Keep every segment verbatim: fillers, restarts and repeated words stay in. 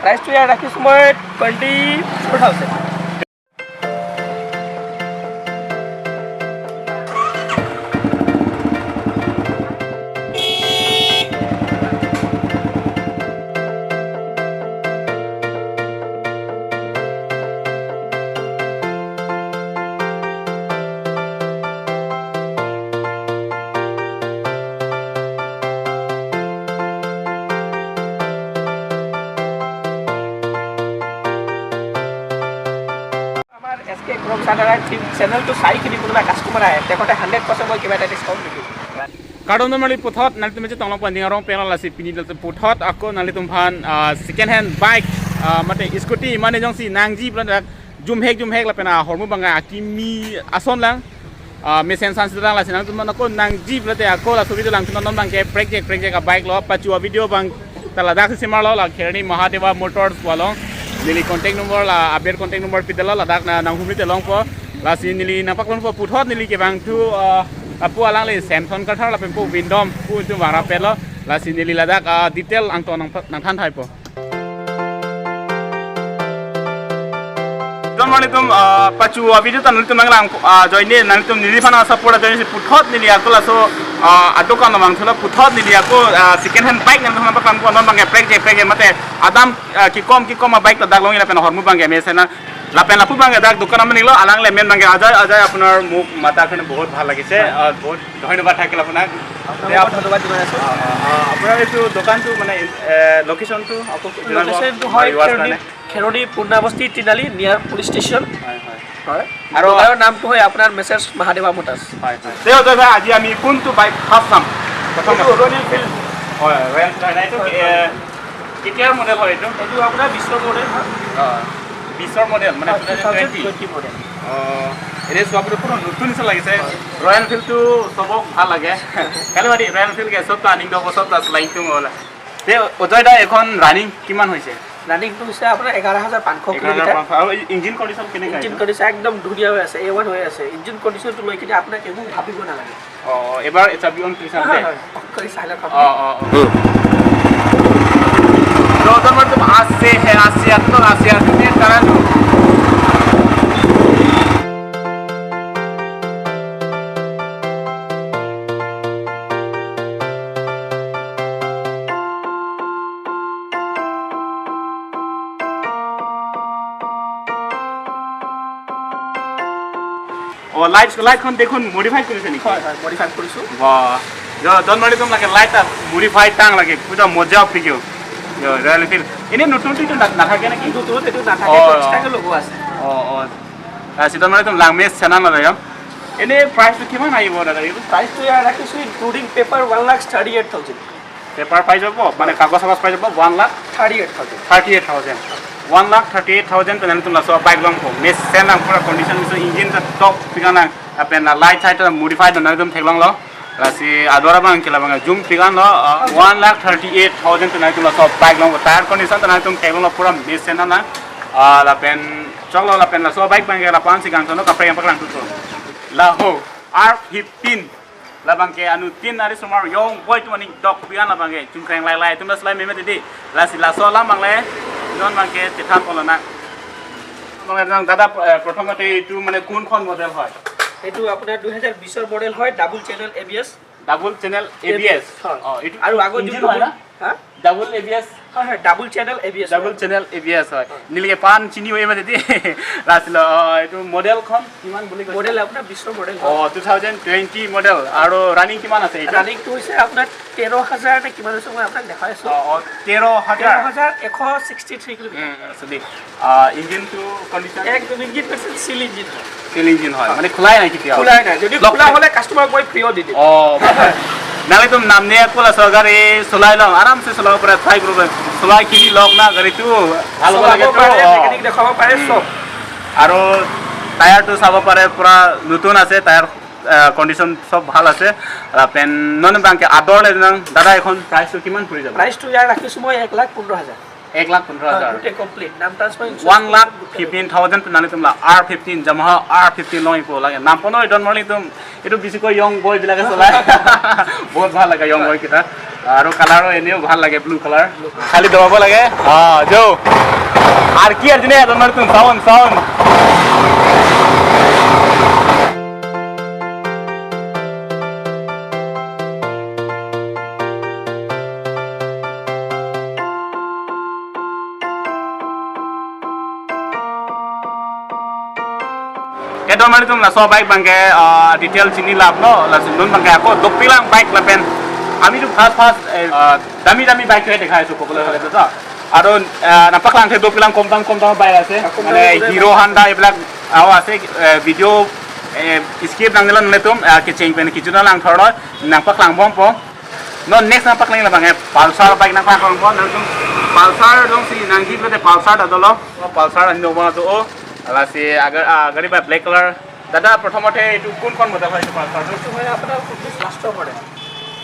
প্ৰাইচটো ইয়াত ৰাখিছোঁ মই টুৱেণ্টি ফ'ৰ থাউজেণ্ড। আমাৰ এছ কে ক্ৰপ চাৰ্ডাৰ চেনেলটো চাই কিনি কোনোবা কাষ্টমাৰ আহে, তেখেতে হাণ্ড্ৰেড পাৰ্চেণ্ট মই কিবা এটা ডিছকাউণ্ট দি দিম। Kardom, nangli puthot, nangli tum meche tonglong panding arong pela lasi pini lasi puthot ako nangli tum phan, ah, second hand bike, ah, mate scooty mane jongsi nangji pulo dak jumhek jumhek lapen ahormu bang akimi ason lang, ah, mesen san sitang lasi nangtum ako nangji pulote ako laso video langtum non bang ke prekjek prekjek a bike lo pachu a video bang ta ladak si semarlo la Kheroni Mahadeva Motors pu along. Neli contact number la aber contact number pidetlo, ladak na nanghumri te longpo. Lasi neli nangpaklangpo puthot neli kevang thu, ah, apo alangli Samson Kathar lapen po Windom pu itum vang rapetlo. Lasi neli ladak, ah, detail angton nang nangthan thaipo. Don malitum, ah, pachu a video ta nangtum nanglang, ah, join ne nangtum neli phan support join si puthot neli ako laso, ah, adokan nang thula puthot neli ako, ah, second hand bike nangtum nangpaklangpo non bang ke prekjek prekjek mate adam, ah, kikom kikom a bike ta dak long lapen ahormu bang ke mesen na lapen lapu bang ke dak dokan amen lo alang le men bang ke Ajay, Ajay আপোনাৰ মোক মাতাৰ কাৰণে বহুত ভাল লাগিছে। হয়। আহ, বহুত ধন্যবাদ থাকিল আপোনাক। আপোনাক দে, বহুত আপ-, ধন্যবাদ জনাই আছোঁ। অ, অ, অ, আপোনাৰ এইটো দোকানটো মানে, এ, লোকেশ্যনটো আকৌ জনাব লোকেশ্যনটো আমাৰ হয় ভিউৱাৰ্ছ খেৰণি, কাৰণে। খেৰণি পূৰ্ণাৱস্তি তিনিআলি নিয়াৰ পুলিচ ষ্টেচন। হয়, হয়। হয়। আৰু দোকানৰ নামটো হয় আপোনাৰ মিছেছ মহাদেৱা মটাৰ্ছ। হয়, হয়। দে, অজয় ভাই, আজি আমি কোনটো বাইক ফাৰ্ষ্ট চাম? প্ৰথম এইটো আছে। Royal Enfield. হয়, ৰয়েল এনফিল্ড। এইটো, হয়, এ, হয়। কেতিয়াৰ মডেল হয় এইটো? এইটো আপোনাৰ বিছৰ মডেল হয়। অ, বিছৰ মডেল, মানে হয়, two thousand twenty. Twenty model. অ, এনে চোৱাটো পুৰা নতুন নিচিনা লাগিছে। হয়। ৰয়েল এনফিল্ডটো চবক ভাল লাগে। কালি মাতি ৰয়েল এনফিল্ড কে চব আনিং দব, চব আছ লাইন টো মলা। তে অজয় দা, এখন ৰানিং কিমান হৈছে? ৰানিংটো হৈছে আপোনাৰ এঘাৰ হাজাৰ পাঁচশ এঘাৰ হাজাৰ পাঁচশ। কিলোমিটাৰ। আৰু ইঞ্জিন কণ্ডিশ্যন কেনেকা ইঞ্জিন এইটো? কণ্ডিশ্যন একদম ধুনীয়া হৈ আছে, এ ওৱান হৈ আছে। ইঞ্জিন কণ্ডিশ্যনটো লৈ কিনে আপোনাক একো ভাবিব নালাগে। অ, এবাৰ চাবি অন কৰি চাম হয়, দে। হয়, অন কৰি চাই লওক আপুনি। অ, অ, অ। হুম। তো, তো, মানে, তো, আসে হে, আসে, আপ তো আসে, আসে, তারা তো। অ, লাইট, লাইটখন দেখোন মডিফাই কৰিছে নেকি? হয়, হয়, মডিফাই কৰিছো। বাহ। য-, জন মাৰি একদম লাগে লাইট এটা মডিফাই টাং লাগে, পুৰা মজা অফ থাকিব। য, ৰয়েল এনফিল্ড। এনে নতুনটো এইটো না-, নাথাকে নেকি? নতুনত এইটো নাথাকে, অ, এইটো অ। এক্সট্ৰাকে লগোৱা আছে। অ, অ। আহ, চিতন মাৰি একদম লাংমেজ চেনা নাযায়, অ। এনে প্ৰাইচটো কিমান আহিব দাদা এইটো? প্ৰাইচটো ইয়াৰ ৰাখিছো including paper one lakh thirty eight thousand. Paper পাই যাব, মানে হয়। কাগজ চাগজ পাই যাব, one lakh thirty eight thousand. Thirty eight thousand. One lakh thirty eight thousand পেনালি তোমরা সব বাইক লং কো। মেসেন নাম পুরা কন্ডিশন মিসো ইঞ্জিন তা টপ পিকানা, আপেন লাইট সাইট মডিফাইড না একদম থেকলং লো। Lasi ador abang kila bang jum pikan lo, uh, one lakh thirty eight thousand penai tum laso bike long ko. Tyre condition penai tum theklong lo pura mesenna. Uh, lapen choklo lapen laso bike bang ke lapu-an si kangton lo kaprek yang paklang tutu. Laho R fifteen. Labang ke anuttin arisomar yong boy tum aning dok pikan labang ke chungkreng lailai tum laso lai meme titi. Lasi laso alam bang le non bang ke chethan polo na. Bang le nang dada, eh, prothom kate itu mane kunkhon model hoy? এইটো আপোনাৰ দুহেজাৰ বিছৰ model হয়, double channel A B S. Double channel A B S. A B S, হয়। অ, এইটো আৰু আগত ইঞ্জিন যোনটো হয় না? হা? Double A B S. হয়, হয়, double channel A B S double হয়। চেনেল এ বি এছ হয়। হয়। নিলিকে পান চিনি হৈ মানে দেই। লাষ্ট ল, অ, এইটো মডেলখন কিমান বুলি কৈছে? মডেল আপোনাৰ বিছৰ মডেল অ, হয়। Two thousand twenty model. আৰু ৰানিং কিমান আছে এইটো? ৰানিংটো হৈছে আপোনাৰ তেৰ হাজাৰ নে কিমান হৈছে, মই আপোনাক দেখাই আছো। অ, অ, তেৰ হাজাৰ। তেৰ হাজাৰ এশ ছিক্সটি থ্ৰী কিলোমিটাৰ। উম, আছে দেই। আহ, ইঞ্জিনটো কণ্ডিশ্যন? একদম ইঞ্জিন কণ্ডিশ্যন চিল ইঞ্জিন হয়। চিল ইঞ্জিন হয়, অ। মানে খোলাই নাই কেতিয়াও? খোলাই নাই। যদি লগ খোলা নাই। হ'লে কাষ্টমাৰক মই ফ্ৰীও দি দিম। অ, নালে তো নাম নিয়ে কোলা সহ গাড়ী চলাই লম, আৰামছে চলাব পাৰে, ট্ৰাই কৰিব পাৰে। চলাই কিনি লওক না গাড়ীটো, ভাল হ'ব চলাব লাগে তো। পাৰে, অ। মেকানিক দেখাব পাৰে, উম। চব। আৰু টায়াৰটো চাব পাৰে, পুৰা নতুন আছে, টায়াৰ, আহ, কণ্ডিশ্যন চব ভাল আছে। আহ, পেন নন বাংকে আদৰ লেনাং, দাদা, এখন প্ৰাইচটো কিমান পৰি যাব? প্ৰাইচটো ইয়াৰ ৰাখিছো মই এক লাখ পোন্ধৰ হাজাৰ। এক লাখ পোন্ধৰ হাজাৰ। হয়, গোটেই কমপ্লিট। নাম transfer insurance one lakh fifteen thousand পেনালি তোমলা আৰ ফিফটিন, Yamaha আৰ ফিফটিন লং ইপো লাগে। নাম পনো ইডন মৰ্লিং তুম, এইটো বেছিকৈ য়ং বয় বিলাকে চলায়। বহুত ভাল লাগে য়ং বয় কেইটা। আৰু কালাৰো এনেও ভাল লাগে, ব্লু কালাৰ। খালি দবাব লাগে। অ, যৌ। আৰু কি আৰু দিনে, তোমাৰ তুমি sound, sound. Kedon mari tum laso bike bangke, ah, detail chini lap no, laso non bangke ako dopiklang bike lapen. Ami tu fast fast, eh, ah, dami dami bike ke dekhai su popular hole to. Aro, ah, nampak lang the dopiklang kom dam kom dam bike ase. Kom dam Mane kom dam. Hero Honda eblak awa ase, eh, video, eh, skip nang nilon netum, ah, kecheng pen kichuna lang thor noi, nampak lang bom po. No, next nampak lang labang, eh, Pulsar bike nampak lang po, nang tum Pulsar dong si nang ki pete Pulsar ta dolo. Pulsar ani noma to o. Lasi agar, ah, gari ba black color. Dada, প্ৰথমতে এইটো কোনখন মডেল হয় এইটো Pulsar টো? এইটো হয় আপোনাৰ ঊনৈশ লাষ্টৰ model.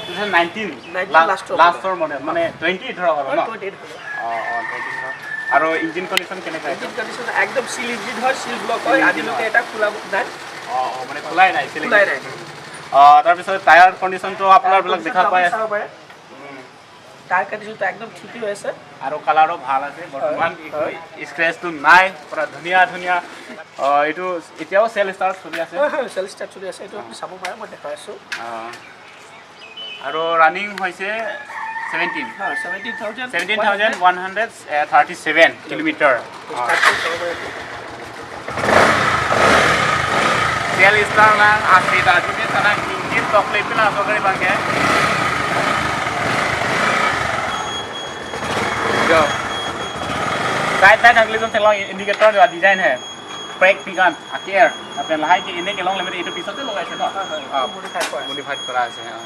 Two thousand nineteen? Nineteen লাষ্টৰ মডেল। লাষ্টৰ মডেল, মানে টুৱেণ্টি ধৰক আৰু ন? টুৱেণ্টি এইট হ'ব। অ, অ, টুৱেণ্টি ধৰক। আৰু ইঞ্জিন কণ্ডিশ্যন কেনেকুৱা এইটো? ইঞ্জিন কণ্ডিশ্যন একদম চিল ইঞ্জিন হয়, চিল ব্লক হয়, চিল ইঞ্জিন আজিলৈকে হয়। এটা খোলা নাই। অ, অ, মানে খোলাই নাই, চিল খোলাই ইঞ্জিন। নাই। অ, তাৰপিছত টায়াৰ কণ্ডিশ্যনটো আপোনাৰ বিলাক দেখা পাই আছে। চাব পাৰে। উম। টায়াৰ কণ্ডিশ্যনটো একদম ঠিকেই হৈ আছে। আৰু কালাৰো ভাল আছে, বৰ্তমান হয়, একো হয়। স্ক্ৰেচটো নাই, পুৰা ধুনীয়া ধুনীয়া। অ, এইটো এতিয়াও চেল ষ্টাৰ্ট চলি আছে। হয়, হয়, চেল ষ্টাৰ্ট চলি আছে, এইটো আপুনি চাব পাৰে, মই দেখাই আছোঁ। অ। আৰু ৰানিং হৈছে ছেভেণ্টিন। হয়, seventeen thousand seventeen thousand one hundred thirty seven kilometre. Start কৰি চাব পাৰে। Sel star lang, asli ta jumi sana, injin tokle pina so kari bangke. Jo. Side side nangli tum theklong indicator jo design hai. Brake pikan, aker. Lapen lahai ke ene kelong leme itu pisote logai se no? হয়, হয়, অ। Modify কৰা আছে। Modify কৰা আছে, অ।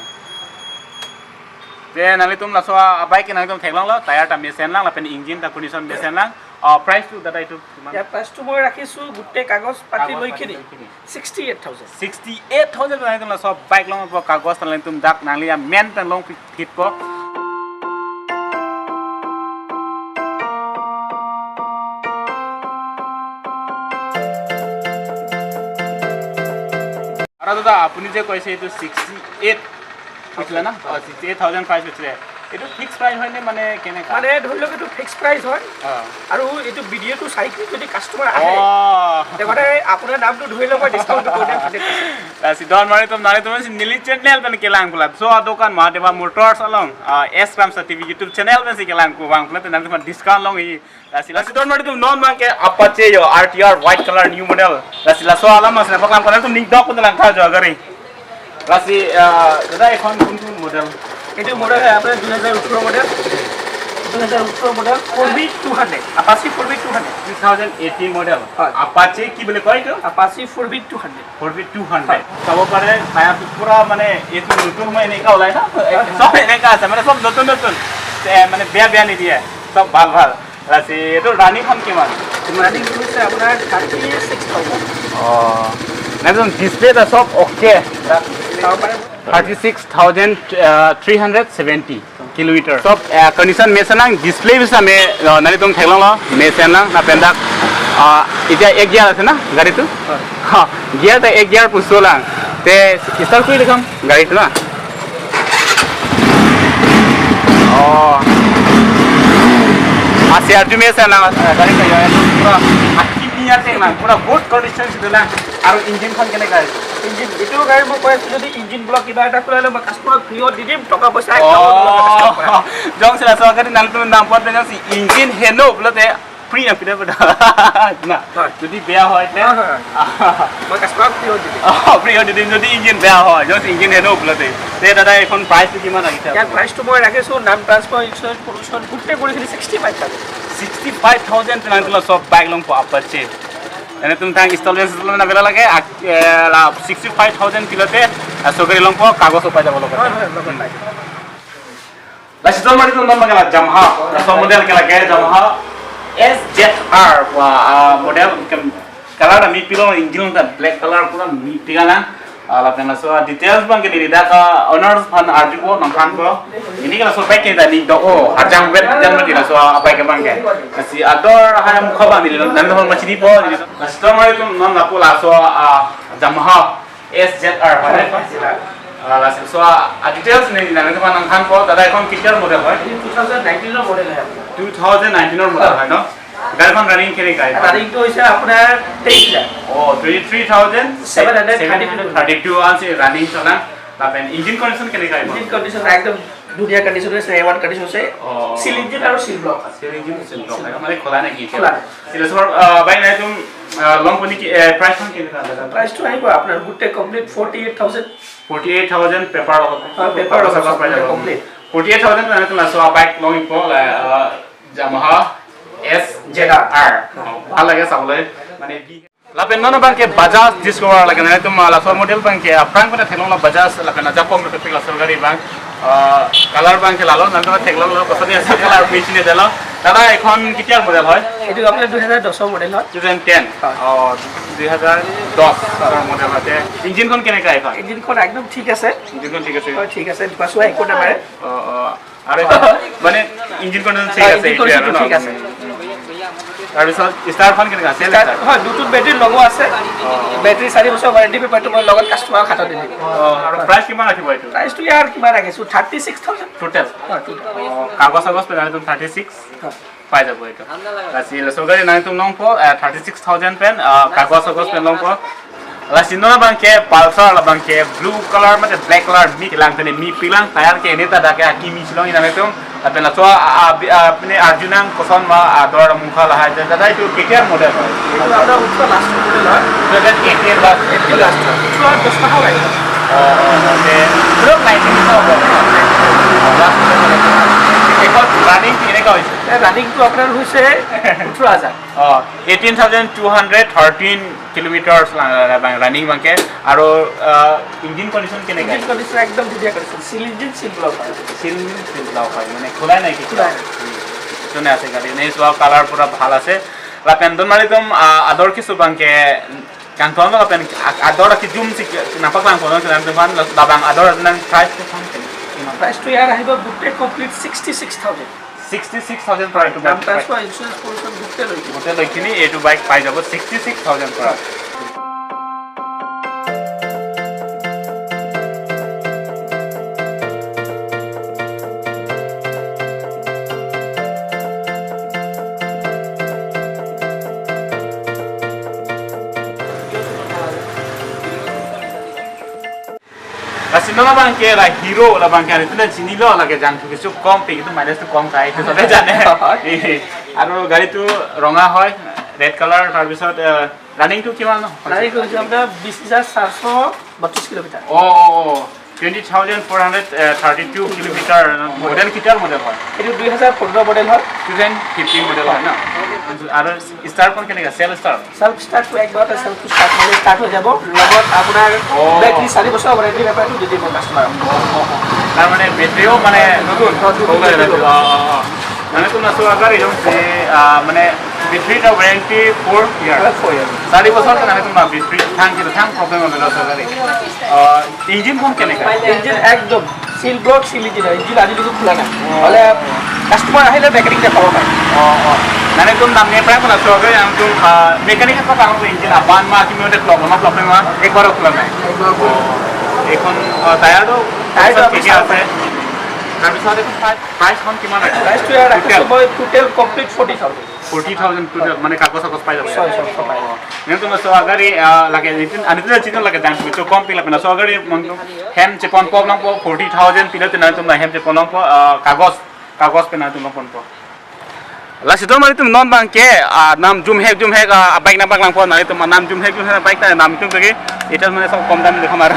Te nangli tum laso a-bike ke nangli tum theklonglo, tyre ta mesen lang, lapen engine ta condition mesen lang. অ, price টো দাদা এইটো কিমান? ইয়াৰ প্ৰাইচটো মই ৰাখিছোঁ গোটেই কাগজ পাতি কাগজ পাতি লৈখিনি। লৈখিনি। Sixty eight thousand. Sixty eight thousand nangli tum laso bike longpo, কাগজ ta nangli tum dak nangli amen pen long phit po. আৰু দাদা, আপুনি যে কৈছে এইটো ছিক্সটি এইট কৈছিলে না? অ, ছিক্সটি এইট থাউজেণ্ড প্ৰাইচ কৈছিলে। এইটো ফিক্স প্ৰাইচ হয় নে মানে কেনেকা? মানে ধৰি লওক এইটো ফিক্স প্ৰাইচ হয়। অ। আৰু এইটো ভিডিঅ'টো চাই কিনি যদি কাষ্টমাৰ আহে, অ। তে মানে আপোনাৰ দামটো ধৰি লওক মই ডিছকাউণ্টটো কৰি দিম hundred percent. Lasi don mari tum nangli tum si neli channel pen kelang pulo. So, adokan Mahadeva Motors along, ah, S Ramsa T V YouTube channel pen si kelang ku bang pulo, te nangli tum discount long i. Lasi, lasi don mari tum non bangke Apache jo, R T R white color new model. Lasi laso alam mas na paklam kana tum ning dok pun lang tha jo gari. Lasi, ah, দাদা, এইখন কোনটো মডেল? এইটো মডেল হয় আপোনাৰ দুহেজাৰ ওঠৰ model. দুহেজাৰ ওঠৰ model, four B two hundred, Apache four B two hundred. Two thousand eighteen model। হয়। Apache কি বুলি কয় এইটো? Apache four B two hundred. Four B two hundred. হয়। চাব পাৰে, টায়াৰটো পুৰা মানে এইটো নতুন হয়, এনেকা ওলাই ন? হয়, হয়। চব এনেকা আছে, মানে চব নতুন নতুন। এ, মানে বেয়া বেয়া নিদিয়ে, চব ভাল ভাল। Lasi, এইটো ৰানিংখন কিমান? ৰানিংটো হৈছে আপোনাৰ থাৰ্টি ছিক্স থাউজেণ্ড। অ। একদম ডিছপ্লে এটা চব অ'কে। চাব পাৰে। Thirty six thousand, আহ, three hundred seventy kilometer. চব, আহ, condition mesen lang, display bisa me, আহ, nangli tum theklonglo, mesen lang, lapen dak, আহ, এতিয়া এক গিয়াৰ আছে না গাড়ীটো? হয়। হা, গিয়াৰ এটা এক gear push lang. Te start কৰি দেখাম গাড়ীটো না। অ। Asi arju mesen lang, eh, gari kayo, eh, pura aki niya teng lang, pura good condition si lang. Aru engine খন কেনেকা আছে? ইঞ্জিন, এইটো গাড়ী মই কৈ আছোঁ, যদি ইঞ্জিন ব্লক কিবা এটা খুলাই লয়, মই কাষ্টমাৰক ফ্ৰীত দি দিম, টকা পইচা একদম নলওঁ কাষ্টমাৰৰ পৰা। Jong sila so gari nangli tum nampat dengan si engine heno pulote free na pida pada. Na, হয়। Jodi beya hoy te? হয়, হয়, হয়। মই কাষ্টমাৰক ফ্ৰীত দি দিম। অ, free di din, jodi engine beya hoy, jodi engine heno pulote. Te dada, এইখন প্ৰাইচটো কিমান ৰাখিছে ইয়াৰ আপুনি? প্ৰাইচটো মই ৰাখিছোঁ, নাম ট্ৰান্সফাৰ, ইঞ্চুৰেঞ্চ, পলিউশ্যন, গোটেই কৰিখিনি sixty five thousand. Sixty five thousand te nangli tum laso bike longpo Apache. Ene tum thang installment, installment na bela lage, ak-, eh, la sixty five thousand pulote, eh, so gari longpo, কাগজ ও পাই যাব লগত। হয়, হয়, লগত পাই যাব। Lasi don mari tum non bangke la Yamaha, laso model ke lake Yamaha S Z R, wah, ah, model kem color ta mipik lo, engine ta black color pura mipik lang. Ah, lapen laso details bangke neli dak owners aphan arjupo, nangthanpo. Neli ke laso bike ke tani do o, arjang vet jan mati laso bike ke bangke. Lasi ador hai mukha bang neli, nangli tum machinipo, neli. Lasi don mari tum non lapu laso, ah, Yamaha S Z R, pada? আহ, লাচিত, so, আহ, details নে, নে, নে, তোমার নাম খান কো, দাদা, এখন কেতিয়াৰ মডেল হয়? এইটো টু থাউজেণ্ড নাইনটিনৰ মডেল হয় আপোনাৰ। টু থাউজেণ্ড নাইনটিনৰ মডেল হয়। হয় ন? গাড়ীখন ৰানিং কেনেকা এইখন? ৰানিংটো হৈছে আপোনাৰ তেইছ হাজাৰ। অ, twenty three thousand seven hundred thirty two. Seven hundred thirty two R C running চলা। তাৰপৰা ইঞ্জিন কণ্ডিশ্যন কেনেকা এইখন? ইঞ্জিন কণ্ডিশ্যন একদম ধুনীয়া কণ্ডিশ্যন আছে, এ ওৱান কণ্ডিশ্যন আছে। অ। চিল ইঞ্জিন আৰু চিল ব্লক। চিল ইঞ্জিন, চিল ব্লক। মানে খোলা নেকি এতিয়া? খোলা নাই। চিল ব্লক, আহ, বাই নাই তুম, আহ, লং পনি কি, এ, প্ৰাইচখন কেনেকা দাদা? প্ৰাইচটো আহিব আপোনাৰ গোটেই complete forty eight thousand. Forty eight thousand paper লগত। হয়, পেপাৰ লগত কাগজ পাই যাব। কমপ্লিট। ফৰ্টি এইট থাউজেণ্ড মানে তুম লাষ্ট বাইক লং ইম্প, আহ, Yamaha এছ জেড আৰ। অ, ভাল লাগে চাবলৈ। মানে কি? Lapen non abangke Bajaj Discover lake, nangtum, ah, laso model abangke, ah, aphrang pen theklonglo Bajaj, lapen ajapon lo topik laso gari abang, ah, color abangke lalo, nangtum theklonglo, koson ase color pini chinidelo. Dada, এইখন কেতিয়াৰ মডেল হয়? এইটো আপোনাৰ দুহেজাৰ দহৰ model হয়। Two thousand ten? হয়। অ, দুহেজাৰ দহৰ মডেল হয়। ইঞ্জিনখন কেনেকা এইখন? ইঞ্জিনখন একদম ঠিক আছে। ইঞ্জিনখন ঠিক আছে? হয়, ঠিক আছে। ধোঁৱা চোৱা একো নামাৰে। অ, অ। আৰু মানে ইঞ্জিন কণ্ডিশ্যন ঠিক আছে, ইঞ্জিন এইটোৱে আৰু কণ্ডিশ্যন ন? ঠিক আছে। তাৰপিছত ষ্টাৰ্টখন কেনেকা আছে? ষ্টাৰ্ট, হয়, নতুন বেটাৰী লগোৱা আছে। অ। বেটাৰী চাৰি বছৰ ৱাৰেণ্টি পেপাৰটো মই লগত কাষ্টমাৰৰ হাতত দি দিম। অ, আৰু প্ৰাইচ কিমান ৰাখিব এইটো? প্ৰাইচটো ইয়াৰ কিমান ৰাখিছোঁ? Thirty six thousand. টোটেল? হয়, টোটেল। অ, কাগজ চাগজ পেলাইতো থাৰ্টি ছিক্স? হয়। Pai jabo itu. Lasi laso gari nangtum longpo, eh, thirty six thousand pen, eh, kagoz agos pen longpo. Lasi non abangke Pulsar labangke blue color mate black color mi pilang tene mi pilang tayar ke ini ta dak ke akimi silong inam itu. Tapi laso a, a, a, ini arjunang koson ma ador mungkha lahai. Jadi itu ketia model. এইটো আপোনাৰ ওঠৰ last model হয়। Two thousand eighteen last. এইটো লাষ্ট হয়। ওঠৰ দহ মাহৰ গাড়ী। Oh, oh, okay. Berapa nineteen itu apa? Last model. Ekor running ini kau itu. এ, ৰানিংটো আপোনাৰ হৈছে ওঠৰ হাজাৰ। Oh, eighteen thousand two hundred thirteen kilometers la-, la-, la-, running abangke. Aro, uh, engine condition কেনেকা? ইঞ্জিন কণ্ডিশ্যন একদম ধুনীয়া কণ্ডিশ্যন। চিল ইঞ্জিন, চিল ব্লক হয়। Seal engine, seal block হয়, মানে খোলাই নাই কি? খোলাই নাই। Hmm. Itu ne ase gari, ne so color pura bhal ase. Lapen don mari tum, uh, ador kisu abangke kangton lapen a-, ador aki jum si nampak lang kono, sekarang tuhan labang ador nang price ke sampai. Price to ইয়াৰ আহিব গোটেই complete sixty six thousand. Sixty six thousand পৰা এইটো down bike পাই। Payment, insurance pollution গোটেই লৈ দিব। গোটেই লৈ কিনি এইটো বাইক পাই যাব ছিক্সটি ছিক্স থাউজেণ্ড পৰা। Lasi non abangke la Hero labangke, itu dan sini lo lagi jang tu besok kom pe itu minus tu kom kai itu sampai jane. Aro gari tu ronga hoi, red color, tarpisot, eh, running tu kiman lo? ৰানিংটো হৈছে আপোনাৰ বিছ হাজাৰ চাৰিশ বত্ৰিছ kilometre. Oh, oh, oh. Twenty thousand four hundred thirty two kilometer, model কেতিয়াৰ model হয়? এইটো দুই হাজাৰ পোন্ধৰ মডেল হয়। Two thousand fifteen model হয় ন? আৰু ষ্টাৰ্টখন কেনেকা? Self start? চেল্ফ ষ্টাৰ্টটো একবাৰতে চেল্ফটো ষ্টাৰ্ট হ'লে ষ্টাৰ্ট হৈ যাব। লগত আপোনাৰ অ। বেটাৰী চাৰি বছৰ ৱাৰেণ্টি পেপাৰটো দি দিব কাষ্টমাৰক। অ, অ, অ। তাৰমানে বেটাৰীও মানে নতুন? নতুন। অ, অ, অ। মানে তো নাচো আগাৰ এই যে, আ, মানে বেটাৰী এটা ৱাৰেণ্টি ফ'ৰ ইয়াৰ। ফ'ৰ ইয়াৰ। চাৰি বছৰ কাৰণে তো না বেটাৰী থাং কিন্তু থাং প্ৰব্লেম হ'ব না চাৰি। আ, ইঞ্জিনখন কেনেকা? ইঞ্জিন একদম চিল ব্লক, চিল ইঞ্জিন হয়। ইঞ্জিন আজিলৈকে খোলা নাই। অ। হ'লে কাষ্টমাৰ আহিলে মেকানিক দেখাব পাৰে। অ, অ। মানে তুমি নাম নিয়ে প্ৰায় বোলা চৰকাৰে আমি তুমি, আ, মেকানিক এটা পাওঁ ইঞ্জিন আবান মা কিমি মতে ক্লক মা ক্লক মা একবাৰো খোলা নাই। একবাৰো খোলা নাই। অ। এইখন, আ, টায়াৰটো টায়াৰটো ঠিকে আছে। তাৰপিছত এইখন প্ৰাইচ, প্ৰাইচখন কিমান ৰাখিছে? প্ৰাইচটো ইয়াৰ ৰাখিছোঁ টোটেল? মই total complete forty thousand. Forty thousand total, মানে কাগজ চাগজ পাই যাব। চব, চব, চব পাই যাব। Nangtum laso agari, ah, lake nitin, anitin nitin lake dan itu kom pila pina so agari montu hem chepon pon lang po forty thousand pila tu nangtum hem chepon lang po, ah, kagos, kagos pina tu pon po. Lasi don mari tum non abangke, ah, nam jumhek jumhek, ah, bike nang bang lang po nari tum nam jumhek jumhek bike ta nam tum ke, itu mana sok kom dam dekho mar.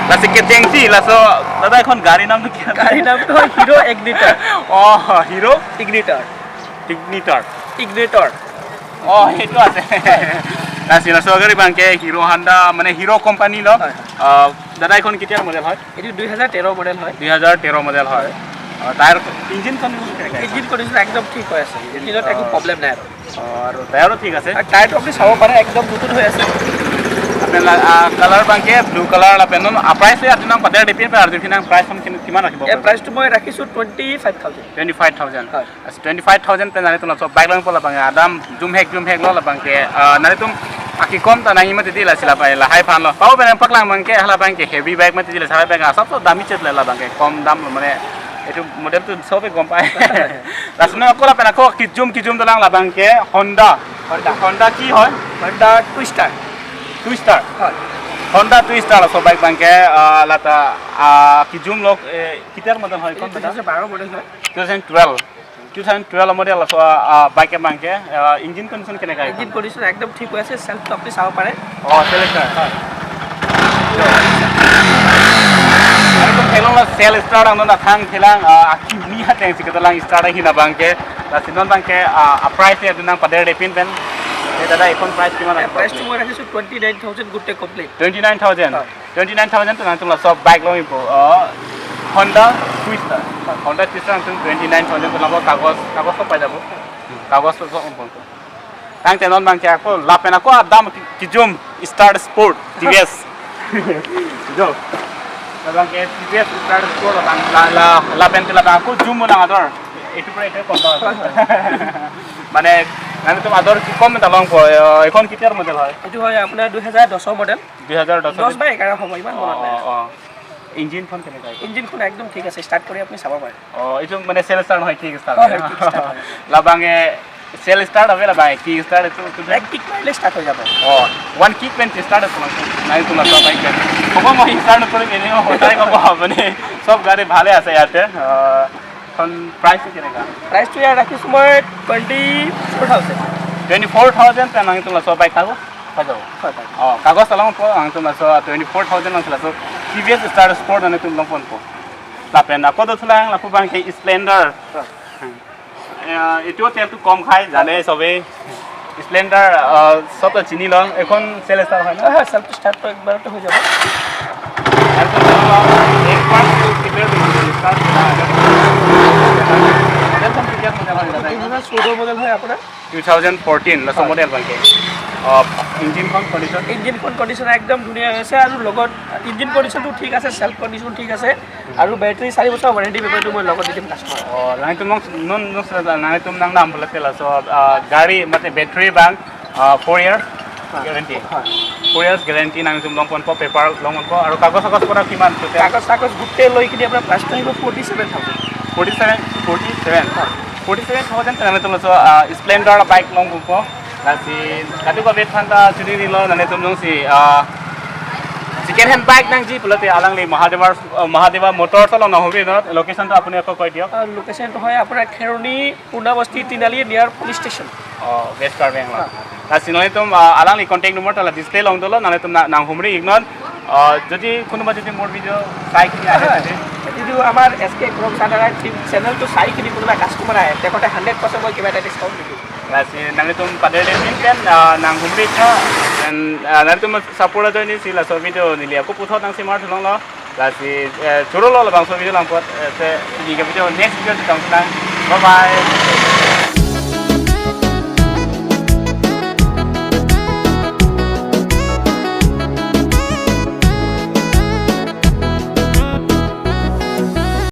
Lasi ke jengsi, laso, dada, এখন গাড়ীৰ নামটো কি? গাড়ীৰ নামটো হয় হিৰ' igniter. Oh, হিৰ' igniter. Igniter. Igniter. অ, সেইটো আছে। Lasi laso agari abangke Hero Honda, মানে হিৰ' কোম্পানী ন? হয়, হয়। আহ, দাদা, এইখন কেতিয়াৰ মডেল হয়? এইটো দুই হাজাৰ তেৰ মডেল হয়। দুই হাজাৰ তেৰ মডেল হয়। আহ, টায়াৰ, ইঞ্জিন কণ্ডিশ্যন কেনেকে? ইঞ্জিন কণ্ডিশ্যন একদম ঠিক হৈ আছে। ইঞ্জিনত একো অ। প্ৰব্লেম নাই আৰু। অ, আৰু টায়াৰো ঠিক আছে? আৰু টায়াৰটো আপুনি চাব পাৰে, একদম নতুন হৈ আছে। Apni la, ah, color abangke blue color lapen non, ah, price ya atinang pada dipin pe arju pinang price kon kin-, kiman rakhibo? এই প্ৰাইচটো মই ৰাখিছোঁ twenty five thousand. Twenty five thousand. হয়। As twenty five thousand pen naritum laso bike lang po labang adam jumhek jumhek lo labangke, ah, naritum Aki kom ta nangji mati di lasi lapen lahai aphan lo. Pao pen paklang abang ke, hala abang ke heavy bike mati di lasi lahai abang asap so dami chet le labang ke. Kom dam lo mane, itu model tu sob ke gom pai. Lasi non ako lapen ako kijum kijum dolang labang ke Honda. Honda. Honda ki hoy? Honda Twister. Twister. Hoy. Honda Twister laso bike abang ke, ah, lata, ah, kijum lo, eh, kitar model hoy Itu kon beta? Two thousand twelve model hoy. Two thousand twelve. Two thousand twelve model laso, ah, bike abang ke, ah, engine condition keneka? Engine condition ekdom thik ase, self to apni sabo pare. Oh, self start. Hoy. Aru tum theklong lo self start ang non athang thelang, ah, akimi ateng si kedolang start ahin abang ke. Lasi non abang ke, ah, a price ya nang pader de pin pen. Eh, dada, ekon price kiman? Eh, price to mo rakhisu twenty nine thousand gote complete. Twenty nine thousand. Hoy. Twenty nine thousand to nangtum laso bike longpo. Oh, Honda Twister. Honda Twister nangtum twenty nine thousand to longpo, kagos, kagos so pai jabo. Kagos so so pon. Tangte non abang ke ako lapen ako adam ki-, kijum Star Sport T V S. Jo. Labang ke T V S Star Sport labang la, la, lapen te labang ako jum lang ador. Itu pre itu kontor. Mane, nangtum ador ki kom ta longpo, eh, ekon kitar model hoy? এইটো হয় আপোনাৰ দুহেজাৰ দহৰ মডেল। দুহেজাৰ দহ। দহ বা এঘাৰ হ'ব, ইমান মনত নাই। অ, অ। ইঞ্জিনখন কেনেকুৱা এইটো? ইঞ্জিনখন একদম ঠিক আছে, ষ্টাৰ্ট কৰি আপুনি চাব পাৰে। অ, এইটো মানে চেল্ফ ষ্টাৰ্ট নহয়, কিক ষ্টাৰ্ট হয়, হয়? হয়, কিক ষ্টাৰ্ট হয়। Labang, eh, self start ave labang, eh, kick start itu, itu এক কিক মাৰিলে ষ্টাৰ্ট হৈ যাব। Oh, one kick pen start itu langsung. Nah, itu langsung bike kan. Pokoknya mau start itu ini mau hotai apa apa nih. Sob gari bhale ase yate. Eh, এখন price টো কেনেকা? প্ৰাইচটো ইয়াত ৰাখিছোঁ মই twenty four thousand. Twenty four thousand pen nangtum laso bike thago? Thago. হয়, হয়। Oh, kagos ta longpo, nangtum laso twenty four thousand nangtum laso T V S Star Sport nangtum longponpo. Lapen ako dothulang lapu abang ke Splendor. হয়। Eh, এইটো তেলটো কম খায়, জানে চবেই। Splendor, আহ, চব তো চিনি ল, এখন চেল্ফ ষ্টাৰ্ট হয় ন? হয়, হয়, চেল্ফ ষ্টাৰ্ট তো একবাৰতে হৈ যাব। চেল্ফ ষ্টাৰ্ট হয়, এক পাৰ্ট প্ৰিপেয়াৰ কৰি দিছে, ষ্টাৰ্ট কৰা। মডেলখন কেতিয়া মডেল হয় দাদা? দুহেজাৰ চৈধ্য মডেল হয় আপোনাৰ। Two thousand fourteen, লাষ্ট হয়। মডেল ভালকে। আহ, ইঞ্জিনখন কণ্ডিশ্যন? ইঞ্জিনখন কণ্ডিশ্যন একদম ধুনীয়া হৈ আছে আৰু লগত ইঞ্জিন কণ্ডিশ্যনটো ঠিক আছে, চেল্ফ কণ্ডিশ্যন ঠিক আছে। Aru battery sari bosor warranty paper tu mo logot didim customer. Oh, nangtum nong non non sila nangtum nang nam bola tela so, ah, gari mate battery bank, ah, four years guarantee. Four years guarantee nangtum longponpo, paper longponpo. Aru kagos kagos pura kiman tu? Kagos kagos gote loi kini apnar price tu forty seven thousand. Forty seven, forty seven. Forty seven thousand nangtum so, ah, Splendor bike longponpo. Lasi, katu ka bet phanta churi ni lo, nangtum nong si, ah, second hand bike nangji pulote alangli Mahadeva, ah, Mahadeva Motors along nanghumri no, location to apuni ako koi diyo. Ah, location to hoy apnar Kheroni, Purna Basti, Tinali, near police station. Oh, West Karbi Anglong. Ah. Lasi nangtum, ah, alangli contact number tala display along dolo, nangtum na, nanghumri iknon. Ah, jodi kunuba jodi mor video sai kini ahe, ah, jodi, এইটো আমাৰ এছ কে blog charter team চেনেলটো চাই কিনি কোনোবা কাষ্টমাৰ আহে, তেখেতে hundred percent মই কিবা এটা ডিছকাউণ্ট দিম। Lasi nangtum pader le min pen, ah, nanghumri tha, and, ah, nangtum support ajoine si laso video neli ako puthot nangsi mar thulong lo. Lasi, eh, choro lo labangso video langpot, eh, te, neli ke video next video tang tang. Bye bye.